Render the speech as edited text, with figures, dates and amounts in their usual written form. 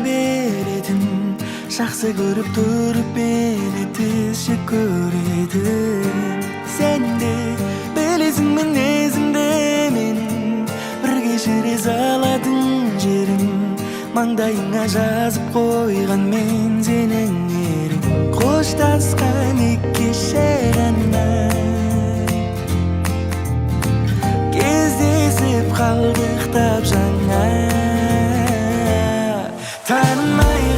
беретін. Жақсы көріп тұрып мені тіс жек көретін. Сен де білесің мінезімді менің. Бір кешіре салатын жерім. Маңдайыңа жазып қойған мен сенің ерің. Қоштасқан кеше ғана кездесіп қалдық тап жаңа. Танымай